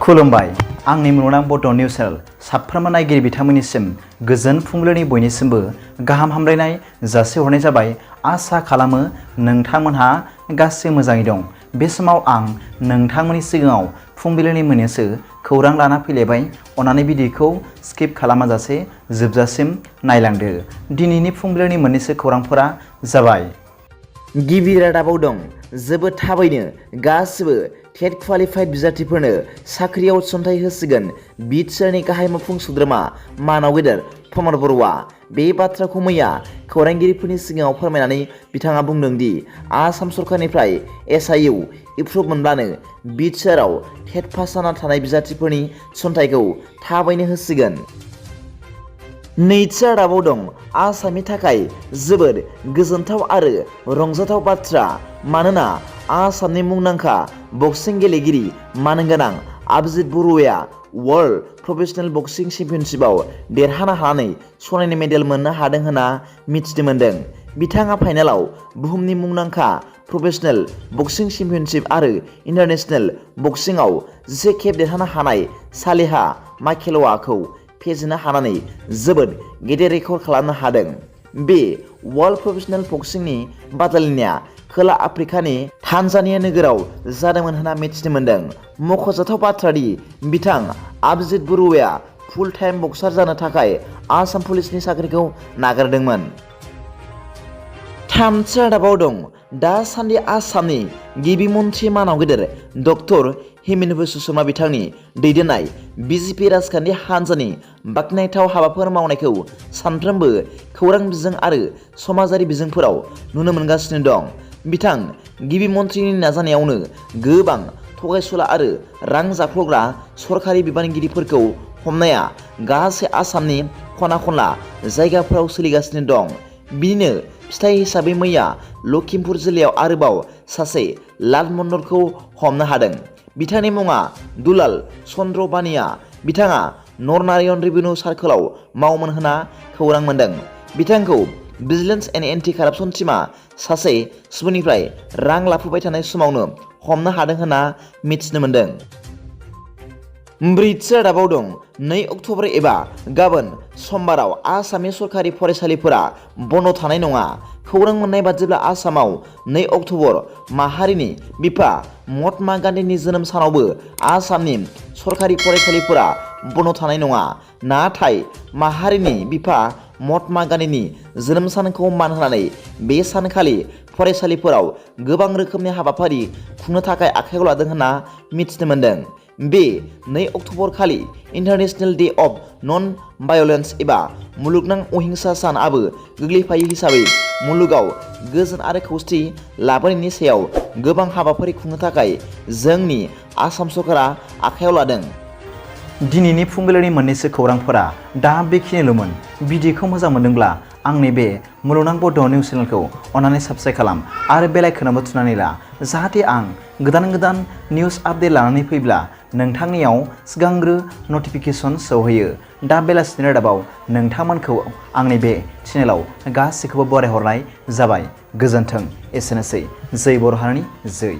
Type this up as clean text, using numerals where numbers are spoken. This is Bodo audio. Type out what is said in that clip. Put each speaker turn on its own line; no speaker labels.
खुलुमबाय आंनि मुलुगनां बड' निउस चेनेल साफ्रोमबो नायगिरि बिथांमोननिसिम गोजोन फुंबिलिनि बयनिसिमबो गाहाम हामलायनाय जासिहरनाय जाबाय। आसा खालामो नोंथांमोनहा गासै मोजाङै दं। बे समाव आं नोंथांमोननि सिगाङाव फुंबिलिनि मोननैसो खौरां लाना फैलायबाय। अन्नानै भिडिअखौ स्किप खालामाजासे जोबजासिम नायलांदो। दिनैनि फुंबिलिनि मोननैसो खौरांफोरा जाबाय।
गिबि रादाबाव दं जोबोद थाबैनो गासिबो टेट क्वालिफाइड बिजाथिफोरनो साख्रियाव थिसनथाइ होसिगोन बिटिआरनि गाहाय मावफुं सोद्रोमा मानाव गेदेर प्रमद बर'आ। बे बाथ्राखौ मैया खौरांगिरिफोरनि सिगाङाव फोरमायनानै बिथाङा बुंदों दि आसाम सरकारनिफ्राय SIU एप्रुभ मोनब्लानो बिटिआरआव टेट पास जाना थानाय बिजाथिफोरनि थिसनथाइखौ थाबैनो होसिगोन। नैथि रादाबाव दं आसामनि थाखाय जोबोद गोजोनथाव आरो रंजाथाव बाथ्रा, मानोना आसामनि मुंदांखा बक्सिं गेलेगिरि मानगोनां अभिजित बर'आ वर्ल्ड प्रोफेशनेल बक्सिं चेम्पियनशिपआव देरहानो हानानै सनानि मेडेल मोननो हादों होनना मिथिनो मोन्दों। बिथाङा फाइनालाव बुहुमनि मुंदांखा प्रोफेशनेल बक्सिं चेम्पियनशिप आरो इन्टारनेशनेल बक्सिंआव 10 खेब देरहानो हानाय सालेहा माकेलवाखौ फेजेननो हानानै जोबोद गेदेर रेकर्ड खालामनो हादों। बे वर्ल्ड प्रोफेशनेल बक्सिंनि बादायलायनाया खोला आफ्रिकानि तान्जानिया नोगोराव जादोंमोन होनना मिथिनो मोन्दों। मख'जाथाव बाथ्रा दि बिथां अभिजित बर'आ फुल टाइम बक्सार जानो थाखाय आसाम पुलिसनि साख्रिखौ नागारदोंमोन। थामथि रादाबाव दं दासान्दि आसामनि गिबि मन्थ्रि मानाव गेदेर डक्टर हिमन्त बिश्व शर्मा बिथांनि दैदेननाय BJP राजखान्थि हान्जानि बाख्नायथाव हाबाफोर मावनायखौ सानफ्रोमबो खौरां बिजों आरो समाजारि बिजोंफोराव नुनो मोनगासिनो दं। बिथां गिबि मन्थ्रिनि नाजानायावनो गोबां थगायसुला आरो रां जाख्ल'ग्रा सरखारि बिबानगिरिफोरखौ हमनाया गासै आसामनि खना खनला जायगाफोराव सोलिगासिनो दं। बिनिनो फिथाइ हिसाबै मैया लखिमपुर जिल्लायाव आरोबाव सासे लाल मन्दलखौ हमनो हादों। बिथांनि मुङा दुलाल चन्द्र बानिया। बिथाङा नरनारायण रेभिनिउ सार्कोलाव मावोमोन होनना खौरां मोन्दों। बिथांखौ भिजिलेन्स एन्ड एन्टि कारापसन टीमआ सासे सुबुंनिफ्राय रां लाफुबाय थानाय समावनो हमनो हादों होनना मिथिनो मोन्दों। ब्रैथि रादाबाव दं 2 अक्ट'बर एबा गाबोन समबाराव आसामनि सरखारि फरायसालिफोरा बन्द थानाय नङा। खौरां मोननाय बादिब्ला आसामाव 2 अक्ट'बर माहारिनि बिफा महात्मा गान्धीनि जोनोम सानावबो आसामनि सरखारि फरायसालिफोरा बन्द थानाय नङा। नाथाय माहारिनि बिफा महात्मा गान्धीनि जोनोम सानखौ मान होनानै बे सानखालि फरायसालिफोराव गोबां रोखोमनि हाबाफारि खुंनो थाखाय आखायाव लादों होनना मिथिनो मोन्दों। बे 2 अक्ट'बर खालि international day of non violence एबा मुलुगनां अहिंसा सानआबो गोग्लैफायो हिसाबै मुलुगाव गोजोन आरो खौसेथि लाबोनायनि सायाव गोबां हाबाफारि खुंनो थाखाय जोंनि आसाम सरकारा आखायाव लादों।
दिनैनि फुंबिलिनि मोननैसो खौरांफोरा दा बेखिनिल'मोन। भिडिअखौ मोजां मोनदोंब्ला आंनि बे मुलुगनां बड' निउस चेनेलखौ अन्नानै साबस्क्राइब खालाम आरो बेल आइकनआवबो थुनानै ला, जाहाथे आं गोदान निउस आपडेट लानानै फैब्ला नोंथांनियाव सिगांग्रो नटिफिकेसन सौहैयो। दा बेलासिनि रादाबाव नोंथांमोनखौ आंनि बे चेनेलाव गासैखौबो बरायहरनाय जाबाय। गोजोन्थों। एसेनोसै। जै बर' हारिनि जै।